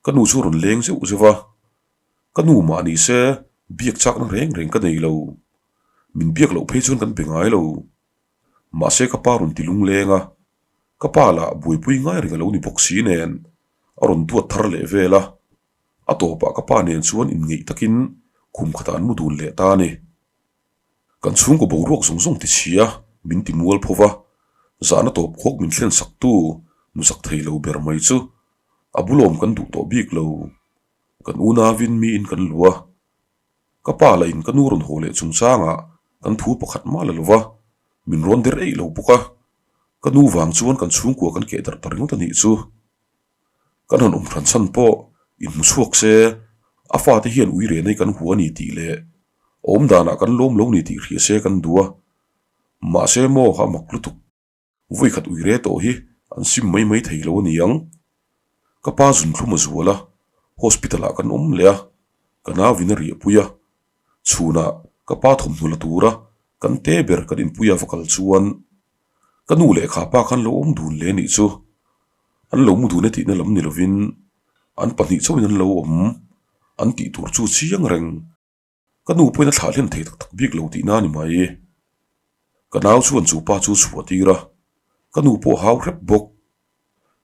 ka nu chu rawn leng zeuh zeuh a, ka nu mah ni se biak chakna reng reng ka nei lo, min biak loh phei chuan kan be ngai lo. Mahse ka pa rawn ti lungleng a, ka pa lah buaipui ngai reng a lo ni bawk si nen a rawn duat thar leh vel a, a tawpah ka pa nen chuan inngeih takin khum khatah an mu dun leh ta a ni. Kan chhungkaw boruak zawng zawng ti chhia min ti mual pho va, zahna tawp khawk min thlen saktu nu zak thei lo ber mai chu a bulawm kan duh tawh bik lo. Kan unauin miin kan lu a, ka pa lah in ka nu rawn haw leh chungchangah kan thu pakhat mah la lo va, min rawn der eih lo bawk a, ka nu vang chuan kan chhungkua kan keh darh ta ringawt a nih chu. Kan han awm hran chhan pawh inhmu chhuak se, a fate hian ui reh nei kan hua a ni tih leh awm danah kan lawm lo ni tih hria se kan duh a. Mahse maw a mak lutuk. Vawi khat ui reh tawh hi an sim mai mai thei lo a ni ang. Ka pa zunthlum a zual a, hospital ah kan awm leh a, ka nauin a riahpui a. Chhunah ka pa thawmhnaw la tura kan te ber kan inpuia va kal chuan. Ka nu leh kha pa khan lo awm dun leh nih chu. An lo mu dun e tihna lam ni lovin an pahnih chauhin an lo awm an tih tur chu chiang reng. Ka nu pawhin a thlah hlen thei tak tak bik lo tihna a ni mai. Ka nau chuan chu pa chu chhuah tir a, ka nu pawh hau hrep bawk.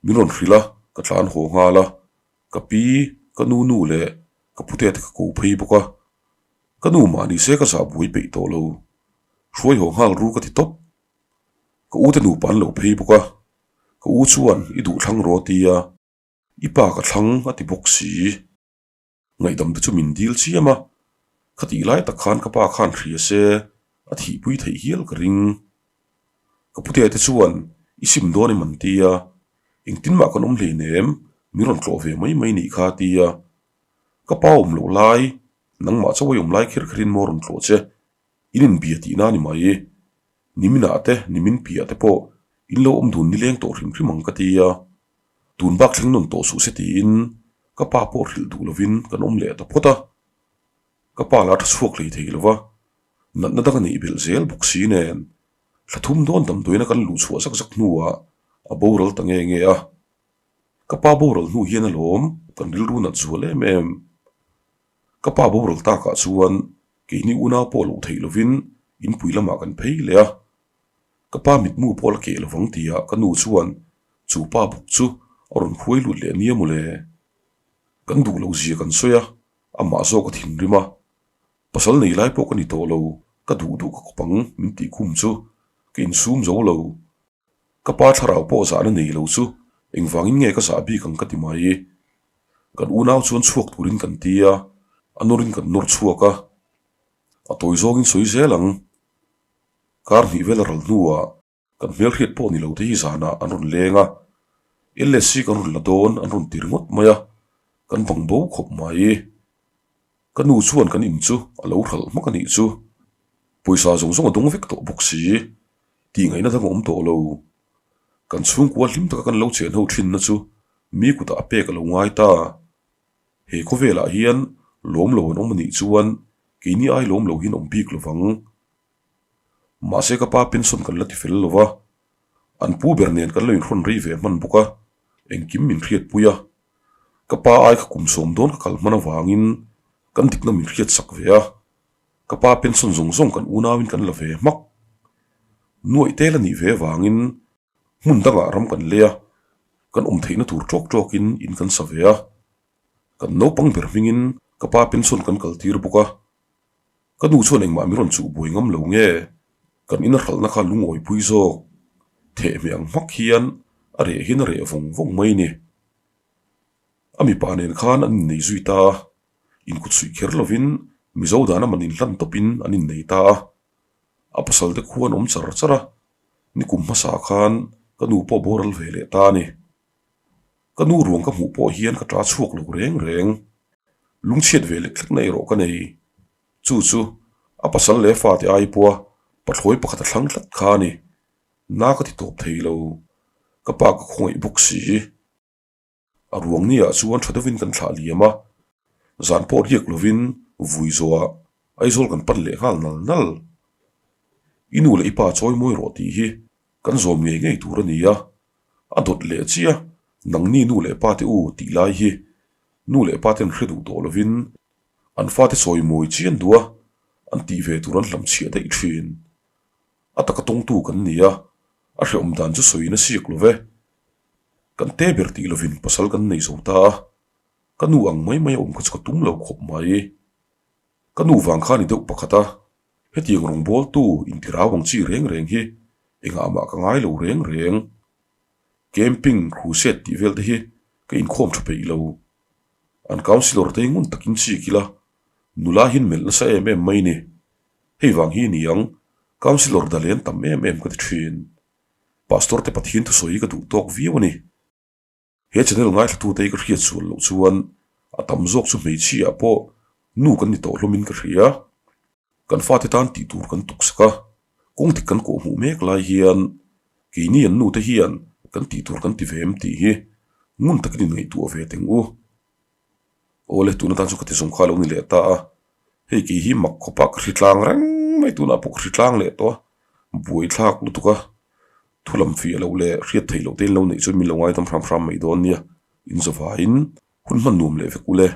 Min rawn hrilh a, ka tlan haw nghal a, ka pi, ka nu nu leh ka pute te ka ko phei bawk a. Ka nu mah ni se ka zah buai peih tawh lo. Hruai haw nghal ru ka ti tawp. Ka u te nupa an lo phei bawk a, ka u chuan i duh thlang rawh a ti a, i pa ka thlang a ti bawk si. Ngaihdam te chu min dil chiam a, khatih lai tak khan ka pa khan hria se a thihpui theih hial ka ring. Ka putea te chuan i sim dawn em an ti a, engtin mah kan awm hleinem min rawn tlawh ve mai mai nih kha a ti a. Ka pa awm loh lai, nangmah chaw ei awm lai kher kherin maw rawn tlawh che, in inbia tihna a ni mai. Niminah te, nimin piah te pawh in lo awm dun nileng tawh hrim hrim ang ka ti a. Tun bak thleng nawn tawh suh se tiin ka pa pawh hrilh duh lovin kan awm leh ta phawt a. Ka pa lah tha chhuak hlei thei lova, natna dang a neih belh zel bawk si nen thla thum dawn damdawiina kan luh chhuah zak zak hnuah a boral ta nge nge a. Ka pa boral hnu hian alawm kan rilru nat zual em em. Ka pa boral takah chuan keini unau pawh loh theih lovin inpui lamah kan phei leh a. Ka pa mitmu pawh la keh lovang tia ka nu chuan chu pa bawk chu a rawn hruai lut leh nia mawle. Kan duh loh zia kan sawi a, amah zawk a thinrim a. Pasal nei lai pawh ka ni tawh lo, ka duh duh ka kawp ang min tih khum chu ka insum zo lo. Ka pa thlarau pawh zahna nei lo chu engvangin nge ka zah bik ang ka ti mai. Kan unau chuan chhuak turin kan ti a, a nawrin kan nawr chhuak a. A tawi zawngin sawi zel ang. Kar hnih vel a ral hnuah kan hmelhriat pawh ni lo te hi zanah an rawn leng a, LSC kan rawn la dawn an rawn ti ringawt mai a, kan bang bo khawp mai. Ka nu chuan kan in chu a lo hralh hmak a nih chu. Pawisa zawng zawng a dawng vek tawh bawk si. Tih ngaihna dang a awm tawh lo. Kan chhungkua hlim taka kan lo chen ho thinna chu mi kutah a pek a lo ngai ta. He khawvelah hian lawm lo an awm a nih chuan keini ai lawm lo hian awm bik lo vang. Mahse ka pa pension kan la ti fel lo va, an pu ber nen kan lo inhrawn rei ve hman bawk a, engkim min hriatpui a. Ka pa ai kha kum sawm dawn ka kal hman avangin kan dikna min hriat sak ve a, ka pa pension zawng zawng kan unauin kan la ve hmak. Nuaih tel a nih ve avangin hmun dangah ram kan lei a, kan awm theihna tur tawk tawkin in kan sa ve a. Kan naupang ber hmingin ka pa pension kan kal tir bawk a, Ka nu chuan engmah min rawn chuh buai ngam lo nge? Kan ina hralhna kha lungawipui zawk. Thehmeh ang hmak hian a reh hian a reh vawng vawng mai ni. A mipa nen khan an innei zui ta a, inkut suih kher lovin Mizo dan a man inhlan tawpin an innei ta a. A pasal te khuan awm char char a, nikum hmasa khan ka nu pawh boral ve leh ta a ni. Ka nu ruang ka hmuh pawh hian ka ta chhuak lo reng reng. Lungchhiat ve lek hlekna erawh ka nei. Chu chu a pasal leh fate ai pawha pathlawi pakhat a thlang tlat kha a ni. Na ka ti tawp thei lo. Ka pa ka khawngaih bawk si. A ruang niah chuan tha deuhin kan thlah liam a. Zan pawh riak lovin vui zawhah Aizawl kan pan leh nghal nal nal. I nu leh i pa chawi mawi rawh tih hi kan zawm ngei ngei tur a ni a. A dawt leh chiah, nangni nu leh pa te u tih lai hi nu leh pa ten hre duh tawh lovin an fate sawi mawi chian duh a, an tih ve tur an hlam chhiah daih thin. A taka tawngtu kan ni a, a hrehawm dan chu sawiin a siak lo ve. Kan te ber tih lovin pasal kan nei zo ta a, ka nu ang mai mai a awm kha chu ka tum lo khawp mai. Ka nu vang kha ni deuh pakhat a, hetiang rawngbawltu intirau ang chi reng reng hi engah mah ka ngai lo reng reng. Camping, crusade tih vel te hi ka inkhawm tha peih lo. An councillor te hi ngun takin chik ila, nula hian melh nasa em em mai ni. Hei vang hi ni ang, councillor dalen tam em em ka ti thin. Pastor te Pathian thusawi hi ka duh tawk viau a ni. He channel ngaithlatute hi ka hriat sual loh chuan a tam zawk chu hmeichhia ah pawh nu kan ni tawh hlawmin ka hria. Kan fate tan tih tur kan tuksak a, kawng dik kan kawh hmuh mek lai hian keini an nute hian kan tih tur kan ti ve em tih hi ngun takin inngaihtuah ve teng u. Awle tuna tan chu ka ti zawng kha lo ni leh ta a, hei kei hi mak khawpah ka hritlang reng mai tunah pawh ka hritlang leh tawh a, buaithlak lutuk a. Thu lam fiah loh leh hriat theih loh te in lo neih chuan min lo ngaidam hram hram mai dawn nia. Inzawvaiin hun hman nuam leh vek ule.